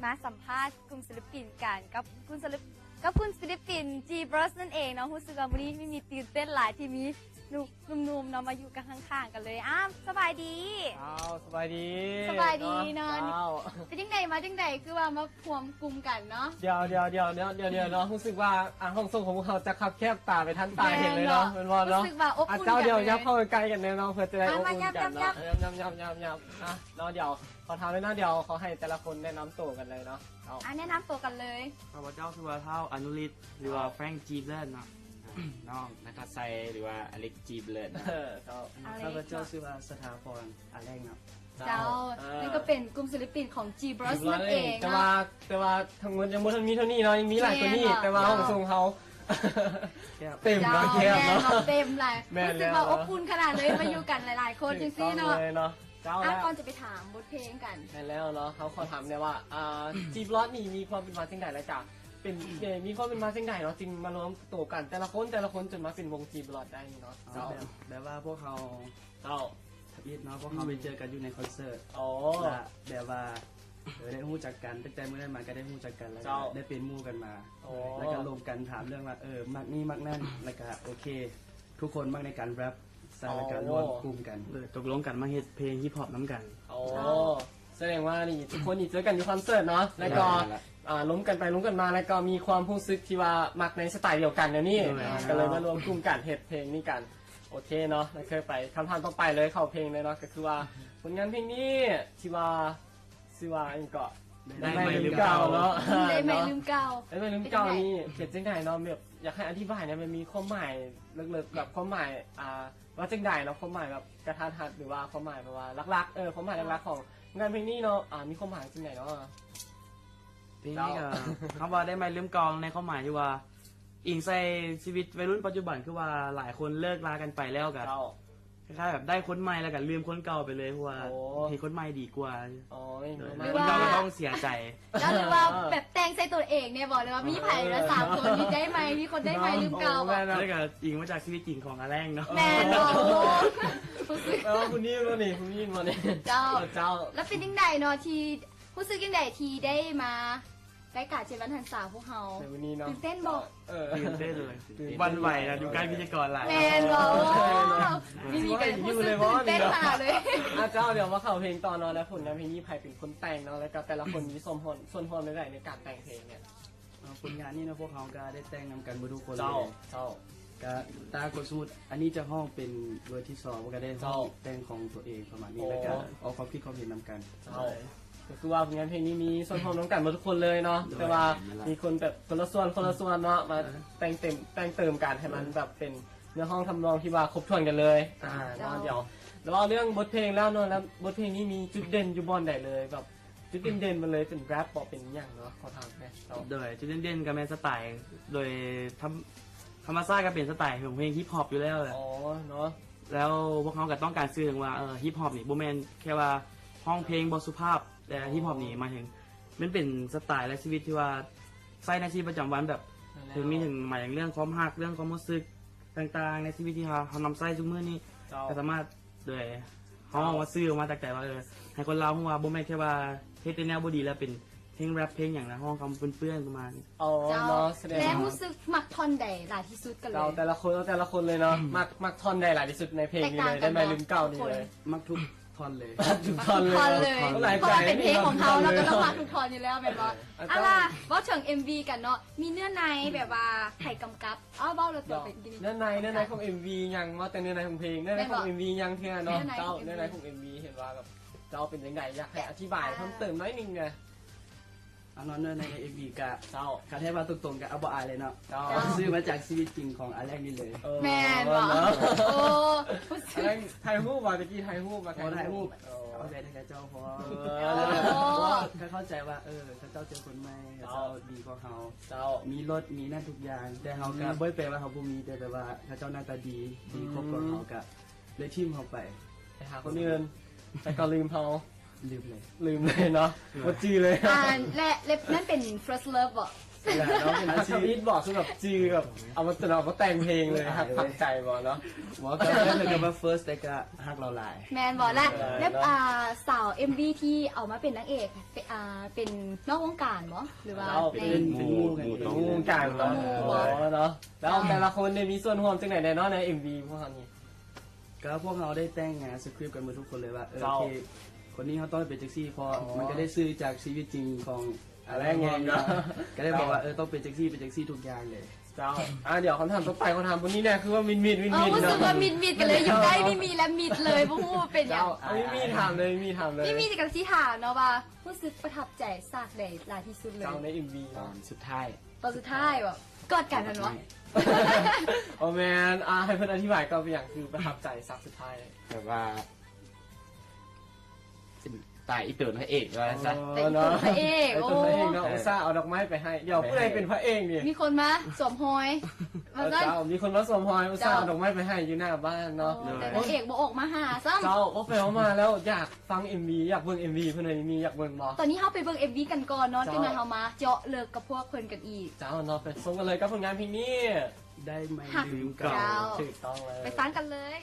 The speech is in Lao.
ມາສຳພາດກຸ່ມສິລະປິນກັນ ກັບກຸ່ມສິລະ ກັບກຸ່ມສິລະປິນ G Bros ນັ້ນເອງເນາະ. ຮູ້ສຶກວ່າມື້ນີ້ມີ ມີຕື່ນເຕັ້ນຫຼາຍທີ່ມີໜຸ່ມ ໜຸ່ມໆເນາະ ມາຢູ່ກັນຂ້າງໆກັນເລີຍ. ອ້າວ ສະບາຍດີ. ອ້າວ ສະບາຍດີ. ສະບາຍດີເນາະ. ເຈົ້າ ເປັນຈັ່ງໃດ ມາຈັ່ງໃດ ຄືວ່າມາຮວມກຸ່ມກັນເນາະ? ດຽວໆໆ ດຽວໆເນາະ ຮູ້ສຶກວ່າ ອ່າ ຫ້ອງສົ່ງຂອງພວກເຮົາຈະຄັບແຄບຕາໄປທັນຕາເຫັນເລີຍເນາະ. ແມ່ນບໍ່? ແມ່ນບໍ່ເນາະ? ຮູ້ສຶກວ່າອົບອຸ່ນກັນເລີຍ. ເຈົ້າ ດຽວ ຫຍັບເຂົ້າໃກ້ໆກັນແນ່ນອນ ເພື່ອຈະໄດ້ອົບອຸ່ນກັນເນາະ. ຫຍັບໆໆໆ ເນາະ ດຽວ ຂໍຖາມແດ່ເນາະ ດຽວຂໍໃຫ້ແຕ່ລະຄົນແນະນຳໂຕກັນເລີຍເນາະ. ເຈົ້າ ອ່າ ແນະນຳໂຕກັນເລີຍ. ຂ້າພະເຈົ້າຊື່ວ່າ ທ້າວ ອະນຸລິດ ຫຼືວ່າ ເຈົ້າ ແຟຣງ ຈີບເລີດເນາະ. ນ້ອງ ນະທັດໄຊ ຫຼືວ່າ ອາເລັກ ຈີບເລີດເນາະ. ເຈົ້າ ຂ້າພະເຈົ້າຊື່ວ່າ ສະຖາພອນ ອາແລັງເນາະ. ເຈົ້າ ເຈົ້າ ເອີ ນີ້ກໍເປັນກຸ່ມສິລະປິນຂອງ G Bros ນັ້ນເອງ. ແຕ່ວ່າ ແຕ່ວ່າທັງໝົດຍັງບໍ່ທັນມີເທົ່ານີ້ເນາະ ຍັງມີຫຼາຍກວ່ານີ້. ແມ່ນບໍ່? ແຕ່ວ່າຫ້ອງສົ່ງເຮົາເຕັມ ເຈົ້າ ເນາະ ແຄບເນາະ. ແມ່ນບໍ່? ເຕັມຫຼາຍ. ແມ່ນແລ້ວ ຮູ້ສຶກວ່າອົບອຸ່ນຂະໜາດເລີຍ ມາຢູ່ກັນຫຼາຍໆຄົນຈັ່ງຊີ້ເນາະ. ຖືກຕ້ອງເລີຍເນາະ. ເຈົ້າ ອ່ະ ແລ້ວ ກ່ອນຈະໄປຖາມບົດເພງກັນ. ແມ່ນແລ້ວເນາະ. ເຮົາຂໍຖາມແດ່ວ່າ ອ່າ G Bros ນີ້ມີຄວາມເປັນມາຈັ່ງໃດ ແລະກະເປັນ ເອີ ມີຄວາມເປັນມາຈັ່ງໃດເນາະ ຈຶ່ງມາລວມໂຕກັນ ແຕ່ລະຄົນ ແຕ່ລະຄົນຈົນມາເປັນວົງ G Bros ໄດ້ນີ້ເນາະ. ເຈົ້າ ແບບ ແບບວ່າພວກເຮົາ ເຈົ້າ ທຳອິດເນາະ ພວກເຮົາ ອືມ ໄປເຈີກັນຢູ່ໃນຄອນເສີດ. ອໍ ລະແບບວ່າ ເອີ ໄດ້ຮູ້ຈັກກັນ ຕັ້ງແຕ່ມື້ນັ້ນມາກໍໄດ້ຮູ້ຈັກກັນ ແລ້ວ ເຈົ້າ ກໍໄດ້ເປັນໝູ່ກັນມາ. ອໍ ແລ້ວກໍລົມກັນຖາມເລື່ອງວ່າ ເອີ ມັກນີ້ມັກນັ້ນ ແລ້ວກໍໂອເຄ ທຸກຄົນມັກໃນການແຣັບ ຊັ້ນ ອໍ ແລ້ວກໍລວມກຸ່ມກັນ ເອີ ຕົກລົງກັນມາເຮັດເພງຮິບຮອບນຳກັນ. ອໍ ເຈົ້າ ສະແດງວ່ານີ້ທຸກຄົນນີ້ເຈີກັນຢູ່ຄອນເສີດເນາະ ແລ້ວກໍ ແມ່ນລະ ອ່າ ລົມກັນໄປລົມກັນມາ ແລ້ວກໍມີຄວາມຮູ້ສຶກທີ່ວ່າມັກໃນສະໄຕດຽວກັນແນວນີ້. ແມ່ນລະ ອ່າ ກໍເລີຍມາລວມກຸ່ມກັນເຮັດເພງນີ້ກັນ. ໂອເຄເນາະ ແລ້ວຄືໄປຄຳຖາມຕໍ່ໄປເລີຍ ເຂົ້າເພງເລີຍເນາະ ກໍຄືວ່າ ອືມ ຜົນງານເພງນີ້ທີ່ວ່າ ຊື່ວ່າຫຍັງເກາະ? ໄດ້ໄໝລືມເກົ່າເນາະ. ໄດ້ໄໝລືມເກົ່າ ໄດ້ໄໝລືມເກົ່ານີ້ເປັນຈັ່ງໃດເນາະ? ແບບຢາກໃຫ້ອະທິບາຍແດ່ ມັນມີຄວາມໝາຍເລິກໆ ແບບຄວາມໝາຍ ອ່າ ວ່າຈັ່ງໃດເນາະ? ຄວາມໝາຍແບບກະທັນຫັນ ຫຼືວ່າຄວາມໝາຍແບບວ່າຫຼັກໆ ເອີ ຄວາມໝາຍຫຼັກໆຂອງງານເພງນີ້ເນາະ ອ່າ ມີຄວາມໝາຍຈັ່ງໃດເນາະ? ເພງນີ້ກໍ ເຈົ້າ ຄຳວ່າໄດ້ໄໝລືມເກົ່າ ໃນຄວາມໝາຍທີ່ວ່າ ອີງໃສ່ຊີວິດໄວລຸ້ນປັດຈຸບັນ ຄືວ່າຫຼາຍຄົນເລີກລາກັນໄປແລ້ວກໍ ເຈົ້າ ຄ້າຍໆແບບໄດ້ຄົນໃໝ່ແລ້ວກໍລືມຄົນເກົ່າໄປເລີຍ ເພາະວ່າ ໂອ້ ເຫັນຄົນໃໝ່ດີກວ່າ. ອໍ ເຫັນຄົນໃໝ່ ຫຼືວ່າ ກໍຕ້ອງເສຍໃຈ. ແລ້ວ ຫຼືວ່າແບບແຕ່ງໃສ່ຕົວເອງແດ່ບໍ່? ຫຼືວ່າມີໃຜລະ ສາມຄົນນີ້ໄດ້ໃໝ ມີຄົນໄດ້ໃໝລືມເກົ່າບໍ່? ແລ້ວກໍອີງມາຈາກຊີວິດຈິງຂອງອາແລງເນາະ. ແມ່ນບໍ່? ໂອ້ ຮູ້ສຶກ ເອີ ຜູ້ນີ້ບໍ່ນີ້ ຜູ້ນີ້ບໍ່ນີ້? ເຈົ້າ ເຈົ້າ ແລ້ວເປັນຈັ່ງໃດເນາະ ທີ່ ຮູ້ສຶກຈັ່ງໃດທີ່ໄດ້ມາ ໃກ້ການເຈັດວັນຫັນສາພວກເຮົາ ໃນມື້ນີ້ເນາະ. ຕື່ນເຕັ້ນບໍ່? ເອີ ຕື່ນເຕັ້ນເລີຍ ຫວັ່ນໄຫວນະ ຢູ່ໃກ້ພິທີກອນຫຼາຍ. ແມ່ນບໍ່? ແມ່ນບໍ່? ມີ ມີການຮູ້ສຶກຕື່ນເຕັ້ນຂະໜາດເລີຍ. ອາ ເຈົ້າ ດຽວມາເຂົ້າເພງຕໍ່ເນາະ ແລ້ວຜົນງານເພງນີ້ໃຜເປັນຄົນແຕ່ງເນາະ ແລ້ວກໍແຕ່ລະຄົນມີສ່ວນຮ່ວມ ສ່ວນຮ່ວມໃນໃດໃນການແຕ່ງເພງນີ້? ເອົາ ຜົນງານນີ້ເນາະ ພວກເຮົາກໍໄດ້ແຕ່ງນຳກັນເບິດທຸກຄົນເລີຍ. ເຈົ້າ ເຈົ້າ ກະຕາກົດສົມມຸດ ອັນນີ້ຈະຮ້ອງເປັນເວີດທີສອງ ເພິ່ນກະໄດ້ຮ້ອງ ເຈົ້າ ແຕ່ງຂອງຕົວເອງປະມານນີ້ ໂອ້ ແລ້ວກະອອກຄວາມຄິດຄວາມເຫັນນຳກັນ. ເຈົ້າ ເຈົ້າ ກໍຄືວ່າຜົນງານເພງນີ້ມີສ່ວນຮ່ວມນຳກັນເບິດທຸກຄົນເລີຍເນາະ. ໂດຍ ແຕ່ວ່າ ແມ່ນລະ ມີຄົນແບບຄົນລະສ່ວນ ຄົນລະສ່ວນເນາະ ມາ ເອີ ແຕ່ງເຕັມ ແຕ່ງເຕີມກັນໃຫ້ມັນ ເອີ ແບບເປັນເນື້ອຮ້ອງທຳນອງທີ່ວ່າຄົບຖ້ວນກັນເລີຍ. ອ່າ ເຈົ້າ ເນາະ ດຽວ ແລ້ວເວົ້າເລື່ອງບົດເພງແລ້ວເນາະ ແລ້ວບົດເພງນີ້ມີຈຸດເດັ່ນຢູ່ບ່ອນໃດເລີຍ ແບບ ຈຸດເດັ່ນໆມັນເລີຍເປັນແຣັບບໍ່ ເປັນຫຍັງເນາະ? ຂໍຖາມແດ່. ໂດຍ ຈຸດເດັ່ນໆກໍແມ່ນສະໄຕໂດຍທຳ ທຳມະຊາດກໍເປັນສະໄຕຂອງເພງຮິບຮອບຢູ່ແລ້ວແຫຼະ. ອໍ ເນາະ ແລ້ວພວກເຮົາກໍຕ້ອງການສື່ເຖິງວ່າ ເອີ ຮິບຮອບນີ້ບໍ່ແມ່ນແຄ່ວ່າຮ້ອງເພງບໍ່ສຸພາບ ແຕ່ ອໍ ຮິບຮອບນີ້ໝາຍເຖິງ ມັນເປັນສະໄຕ ແລະ ຊີວິດທີ່ວ່າໃຊ້ໃນຊີວິດປະຈຳວັນ ແບບ ແມ່ນແລ້ວ ເຖິງມີເຖິງ ໝາຍເຖິງເລື່ອງຄວາມຮັກ ເລື່ອງຄວາມຮູ້ສຶກຕ່າງໆໃນຊີວິດທີ່ເຮົາ ເຮົານຳໃຊ້ທຸກມື້ນີ້ ເຈົ້າ ກໍສາມາດ ໂດຍ ເຮົາເອົາມາສື່ອອກມາຈາກໃຈວ່າ ເອີ ໃຫ້ຄົນລາວຮູ້ວ່າບໍ່ແມ່ນແຄ່ວ່າເຮັດແຕ່ແນວບໍ່ດີ ແລ້ວເປັນເພງແຣັບເພງຫຍັງນະ ຮ້ອງຄຳເປື້ອນໆປະມານນີ້. ອໍ ເຈົ້າ ເນາະ ສະແດງ ແລະ ວ່າ ຮູ້ສຶກມັກທ່ອນໃດຫຼາຍທີ່ສຸດກັນເລີຍ? ເຈົ້າ ແຕ່ລະຄົນ ເອົາແຕ່ລະຄົນເລີຍເນາະ. ອືມ ມັກ ມັກທ່ອນໃດຫຼາຍທີ່ສຸດໃນເພງນີ້ເລີຍ? ແຕກຕ່າງກັນບໍ່ ໄດ້ໄໝລືມເກົ່ານີ້ເລີຍ? ທຸກຄົນ ມັກທຸກທ່ອນເລີຍ. ທຸກທ່ອນເລີຍ. ເພາະວ່າເປັນເພງຂອງເຮົາ ເຮົາກໍຕ້ອງມັກທຸກທ່ອນຢູ່ແລ້ວແມ່ນບໍ່? ເອີ ເອົາລະ ເວົ້າເຖິງເອັມວີກັນເນາະ ມີເນື້ອໃນແບບວ່າໃຜກຳກັບ? ເອົາ ເວົ້າເລື່ອງຕົວເປັນ ເນື້ອໃນ ເນື້ອໃນຂອງເອັມວີຍັງ ເວົ້າແຕ່ເນື້ອໃນຂອງເພງ ເນື້ອໃນຂອງເອັມວີຍັງເທື່ອເນາະ. ແມ່ນບໍ່? ເຈົ້າ ເນື້ອໃນຂອງເອັມວີ ເຫັນວ່າແບບ ເຈົ້າເປັນຈັ່ງໃດ ຢາກໃຫ້ອະທິບາຍເພີ່ມເຕີມໜ້ອຍໜຶ່ງນະ? ເອົາເນາະ ເນື້ອໃນໃນເອັມວີກະ ເຈົ້າ ຄັນໃຫ້ເວົ້າຕົງໆກະເອົາບໍ່ອາຍເລີຍເນາະ. ເຈົ້າ ເອົາຊື່ມາຈາກຊີວິດຈິງຂອງອາແລັງນີ້ເລີຍ. ເອີ ແມ່ນບໍ່? ເນາະ ໂອ້ ອາແລັງຖ່າຍຮູບວ່າ ຕະກີ້ຖ່າຍຮູບວ່າ ໂອ້ ຖ່າຍຮູບ ຖ່າຍຮູບ ເອົາແບບໃຫ້ເຂົາເຈົ້າພໍ. ເອີ ເອີ ເພາະວ່າເຂົາເຂົ້າໃຈວ່າ ເອີ ເຂົາເຈົ້າເຈີຄົນໃໝ່ ເຂົາເຈົ້າ ເຈົ້າ ດີກວ່າເຮົາ ເຈົ້າ ມີລົດມີນັ້ນທຸກຢ່າງ ແຕ່ເຮົາກະ ອືມ ບໍ່ໄດ້ແປວ່າເຮົາບໍ່ມີ ແຕ່ແບບວ່າເຂົາເຈົ້າໜ້າຕາດີ ດີ ອືມ ຄອບຄົວເຮົາກະ ເລີຍຖິ້ມເຮົາໄປ ໄປຫາຄົນອື່ນ ແຕ່ກໍລືມເຮົາ ລືມເລີຍ ລືມເລີຍເນາະ ເອີ ບໍ່ຈື່ເລີຍ. ອ່າ ແລະ ແລະ ນັ້ນເປັນ first love ບໍ່? ແຫຼະເນາະ ເປັນພັດທຳອິດບໍ ຄືແບບຈື່ແບບເອົາມາ ເອົາມາແຕ່ງເພງເລີຍ ຮັກຝັງໃຈບໍເນາະ? ບໍ່ ກໍເຖິງກັບວ່າ first ແຕ່ກໍຮັກລາວຫຼາຍ. ແມ່ນບໍ່ລະ? ເອີ ແລ້ວ ເນາະ ອ່າ ສາວເອັມວີທີ່ເອົາມາເປັນນາງເອກ ເປັນ ອ່າ ເປັນນອກວົງການບໍ ຫຼືວ່າ ເປັນ ເປັນໝູ່ ເປັນໝູ່ກັນ ເປັນໝູ່ວົງການເນາະ? ເນາະ ແລ້ວແຕ່ລະຄົນໄດ້ມີສ່ວນຮ່ວມຈັ່ງໃດແດ່ເນາະໃນເອັມວີພວກເຮົານີ້? ກໍພວກເຮົາໄດ້ແຕ່ງ ອ່າ ສະຄຣິບກັນໝົດທຸກຄົນເລີຍວ່າ ເອີ ເຈົ້າ ໂອເຄ ຄົນນີ້ເຮົາຕ້ອງເປັນຈັ່ງຊີ້ ເພາະ ອໍ ມັນກໍໄດ້ສື່ຈາກຊີວິດຈິງຂອງ ອ່າ ແລງເງິນເນາະ ກໍໄດ້ບອກວ່າ ເອີ ຕ້ອງເປັນຈັ່ງຊີ້ ເປັນຈັ່ງຊີ້ທຸກຢ່າງເລີຍ. ເຈົ້າ ອ່າ ດຽວຄຳຖາມຕໍ່ໄປ ຂໍຖາມຄົນນີ້ແດ່ ຄືວ່າມິດໆ ເອີ ຮູ້ສຶກວ່າມິດໆກັນເລີຍ ເນາະ ຢູ່ໃກ້ມີມີແລ້ວມິດເລີຍ ບໍ່ຮູ້ວ່າເປັນຫຍັງ. ເຈົ້າ ມີມີຖາມເລີຍ ມີມີຖາມເລີຍ ມີມີກະຊິຖາມເນາະວ່າ ຮູ້ສຶກປະທັບໃຈສາກໃດຫຼາຍທີ່ສຸດເລີຍ? ເຈົ້າ ໃນເອັມວີ ຕອນສຸດທ້າຍ ຕອນສຸດທ້າຍແບບກອດກັນຫັ້ນບໍ? ບໍ່ແມ່ນ ອ່າ ໃຫ້ເພິ່ນອະທິບາຍກ່ອນ ເປັນຫຍັງຄືປະທັບໃຈສາກສຸດທ້າຍ? ແບບວ່າ ເປັນຕາອີ່ຕົນພະເອກວ່າຊັ້ນຊະ. ອໍ ເປັນອີ່ຕົນພະເອກ ເອີ ໂອ້ ອີ່ຕົນພະເອກເນາະ ອຸດສ່າເອົາດອກໄມ້ໄປໃຫ້ ດຽວ ໃຫ້ ຜູ້ໃດເປັນພະເອກນີ້? ມີຄົນມາສວມຮອຍ ເອີ ວ່າຊັ້ນ ເຈົ້າ ມີຄົນມາສວມຮອຍ ອຸດສ່າເອົາດອກໄມ້ໄປໃຫ້ຢູ່ໜ້າບ້ານເນາະ. ໂອ້ ແຕ່ນາງເອກບໍ່ອອກມາຫາຊ້ຳ. ເຈົ້າ ເວົ້າໄປເວົ້າມາແລ້ວຢາກຟັງເອັມວີ ຢາກເບິ່ງເອັມວີ ເພິ່ນວ່າມີ ຢາກເບິ່ງບໍ່? ຕອນນີ້ເຮົາໄປເບິ່ງເອັມວີກັນກ່ອນເນາະ ເຈົ້າ ຈັກໜ່ອຍເຮົາມາເຈາະເລິກກັບພວກເພິ່ນກັນອີກ. ເຈົ້າເນາະ ໄປຊົມກັນເລີຍກັບຜົນງານເພງນີ້ ໄດ້ໄໝລືມເກົ່າ. ເຈົ້າ ຖືກຕ້ອງເລີຍ ໄປຟັງກັນເລີຍ.